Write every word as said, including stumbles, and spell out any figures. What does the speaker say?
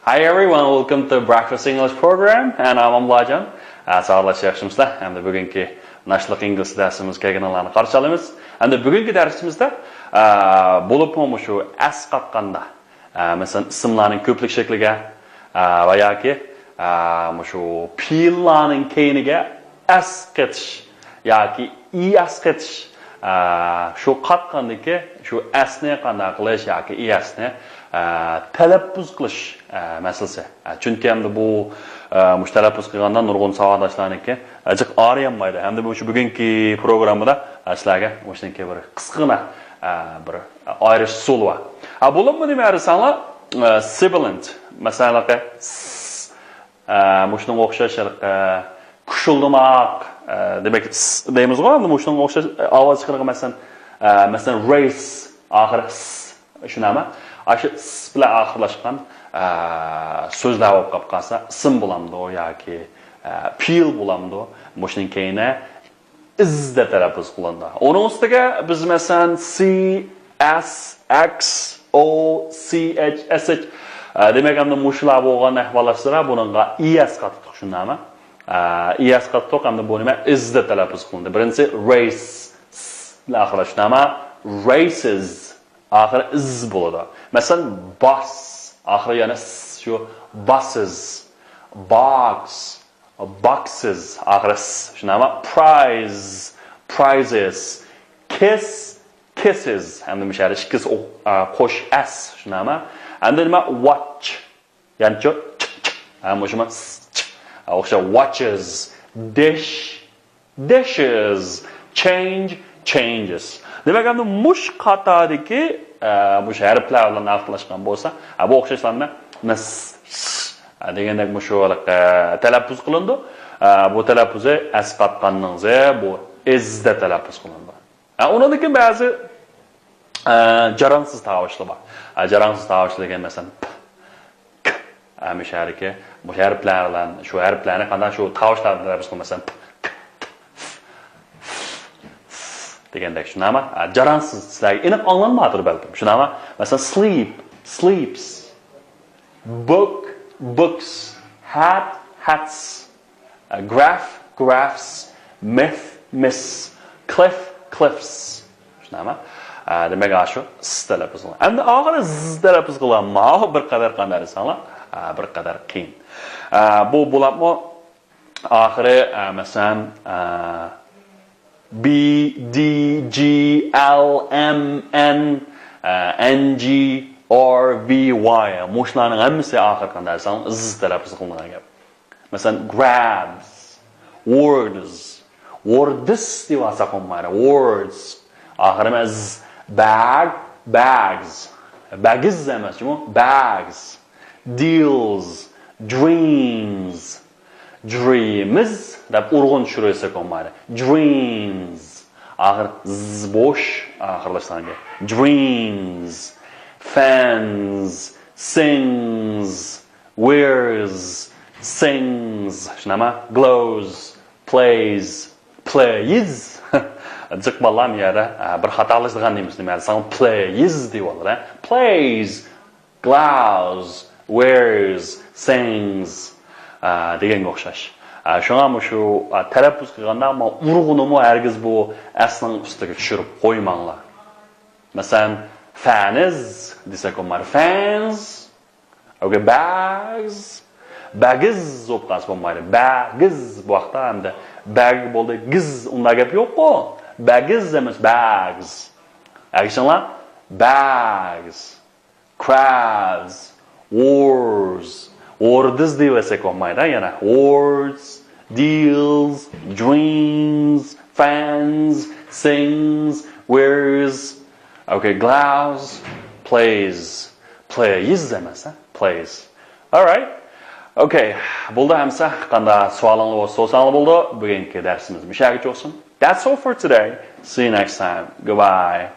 Hi everyone, welcome to Breakfast English program and I'm Amlajan. ساغلاشقا ياخشىمىسىلەر؟ ھەمدە بۈگۈنكى ناشتىلىق ئىنگلىز دەرسىمىزگە كەلگىنىڭلارنى قارشى ئالىمىز. ھەمدە بۈگۈنكى دەرسىمىزدە، ئە، بولۇپمۇ مۇشۇ ئەس قاتقاندا، ئە، مەسىلەن، ئىسىملارنىڭ كۆپلۈك شەكلىگە، ئە، ۋە ياكى، ئە، مۇشۇ پېئىللارنىڭ كەينىگە ئەس قېتىش ياكى ئىئەس قېتىش، ئە، شۇ قاتقاندىكى شۇ ئەسنى قانداق قىلىش ياكى ئىئەسنى، ئە، تەلەپپۇز قىلىش، ئە، مەسىلىسى. ئە، چۈنكى ئەمدى بۇ، ئە، مۇشۇ تەلەپپۇز قىلغاندا نۇرغۇن ساۋاقداشلارنىڭكى، ئە، جىق ئارىيالمايدۇ. ھەمدە مۇشۇ بۈگۈنكى پروگراممىدا، ئە، سىلەرگە مۇشۇنىڭكى بىر قىسقىغىنە، ئە، بىر ئايرىش ئۇسۇلى بار. ئە، بولۇپمۇ نېمە دېسەڭلار، ئە، سىبىلېنت. مەسىلەن، ھېلىقى س، ئە، مۇشۇنىڭغا ئوخشاش ھېلىقى كۇشۇلدىماق، ئە، دېمەك، س دەيمىزغۇ، ئەمدى مۇشۇنىڭغا ئوخشاش ئاۋاز چىقىرىدىغان، مەسىلەن، ئە، مەسىلەن، رەيس، ئاخىرى س، شۇنداقمۇ؟ ئاشۇ س بىلەن ئاخىرلاشقان، ئە، سۆزلەر بولۇپ قاپ قالسا، ئىسىم بولامدۇ ياكى، ئە، پېئىل بولامدۇ؟ مۇشۇنىڭ كەينى ئىز دەپ تەلەپپۇز قىلىنىدۇ. ئۇنىڭ ئۈستىگە بىز، مەسىلەن، سى، ئەس، ئەكس، ئو، سى ئەچ، ئەس ئەچ. ئە، دېمەك، ئەمدى مۇشۇلار بولغان ئەھۋاللاشسىلا، بۇنىڭغا ئىئەس قاتتۇق، شۇنداقمۇ؟ ئە، ئىئەس قاتتۇق، ئەمدى بۇ نېمە؟ ئىز دەپ تەلەپپۇز قىلىندى. بىرىنچىسى رەيس، س بىلەن ئاخىرلاشتى، نېمە؟ رەيسىز. ئاخىرى ئىز بولىدۇ. مەسىلەن، باس، ئاخىرى يەنە س، شۇ، باسىز. باكس، باكسىز، ئاخىرى س، شۇنداقمۇ؟ پرايز، پرايزىز. كىس، كىسىز. ئەمدى مۇشۇ يەردە ئىككىسى ئو-، ئا، قوش ئەس، شۇنداقمۇ؟ ئەمدى نېمە؟ ۋاتچ. يەنە چۇ، چ، چ. ھە، مۇشۇمۇ س، چ. ھە، ئوخشاش. ۋاتچىز. دىش، دىشىز. چېنج، چېنجىز. دېمەك، ئەمدى مۇشۇ قاتاردىكى، ئە، مۇشۇ ھەرپلەر بىلەن ئاخىرلاشقان بولسا، ھە، بۇ ئوخشاشلارنى نىس، س، ھە، دېگەندەك مۇشۇ، ئە، تەلەپپۇز قىلىنىدۇ. ئە، بۇ تەلەپپۇزى ئەسقاتقاننىڭزى بۇ ئىز دەپ تەلەپپۇز قىلىنىدۇ. ھە، ئۇنىڭدىن كېيىن بەزى، ئە، جاراڭسىز تاۋۇشلار بار. ئە، جاراڭسىز تاۋۇشلار دېگەن، مەسىلەن، پ، ك. ئە، مۇشۇ ھەرىكى، مۇشۇ ھەرپلەر بىلەن، شۇ ھەرپلەرنى قانداق شۇ تاۋۇشلار بىلەن تەلەپپۇز قىلىمىز، مەسىلەن، پ، ك، ت، ف، ف، ف دېگەندەك، شۇنداقمۇ؟ ئە، جاراڭسىز، سىلەرگە ئېنىق ئاڭلانمايدۇ بەلكىم. شۇنداقمۇ؟ مەسىلەن، سلىپ، سلىپس. بۇك، بۇكس. ھەت، ھەتس. گراف، گرافس. مىث، مىثس. كلىف، كلىفس. شۇنداقمۇ؟ ئە، دېمەك، ئاشۇ س تەلەپپۇز قىلغان. ئەمدى ئاخىرى ز تەلەپپۇز قىلغان. ماۋۇ بىر قەدەر قانداق دېسەڭلار، ئە، بىر قەدەر قىيىن. ئە، بۇ بولۇپمۇ ئاخىرى، ئە، مەسىلەن، ئە، بى، دى، جى، ئەل، ئەم، ئەن، ئە، ئەن جى، ئار، ۋى، ۋاي. مۇشۇلارنىڭ ھەممىسى ئاخىرى قانداق دېسەڭ، ز تەلەپپۇز قىلىنغان گەپ. مەسىلەن، گرابس، ۋوردس، ۋوردس دەپ ئالساق بولمايدۇ، ۋوردس. ئاخىرى ئىز، باگ، باگس. باگىز ئەمەس جۇمۇ، باگس. دىلس، درىيمس. درىيمز دەپ ئۇرغۇن چۈشۈرۈۋەتسەك بولمايدۇ. درىيمز. ئاخىر ز بوش، ئاخىرلاشقان گەپ. درىيمز. فەنس، سىڭس، ۋېرس، سىڭس، شۇنداقمۇ؟ گلوس، پلەيس، پلەيس. جىق بالىلار، بۇ يەردە، ئە، بىر خاتالىشىدىغان نېمىسى نېمە دېسەڭ، پلەيس دەۋالىدۇ، ھە؟ پلەيس، گلوس، ۋېرس، سىڭس، ئە، دېگەنگە ئوخشاش. ئە، شۇڭا مۇشۇ، ئە، تەلەپپۇز قىلغاندا، مانا ئۇرغۇنىمۇ ھەرگىز بۇ ئەسنىڭ ئۈستىگە چۈشۈرۈپ قويماڭلار. مەسىلەن، فەنس دېسەك بولمايدۇ. فەنس. ئوكەي، باگس. باگىز بولۇپ قالسا بولمايدۇ. باگىز بۇ ۋاقىتتا ئەمدى باگ بولدى، گىز، ئۇنداق گەپ يوققۇ. باگىز ئەمەس، باگس. ئەگىشىڭلار. باگس. كرابس. ۋورس. ۋوردس دەۋەتسەك بولمايدۇ يەنە. ۋورس. دىلس، درىيمس، فەنس، سىڭس، ۋېرس. ئوكەي، گلوس، پلەيس. پلەيس ئەمەس، ھە؟ پلەيس. ئالرايت. ئوكەي، بولدى ھەممىسى. قانداق سوئالىڭلار بولسا سورىساڭلار بولدى. بۈگۈنكى دەرسىمىز مۇشۇ يەرگىچە بولسۇن. That's all for today. See you next time. Goodbye.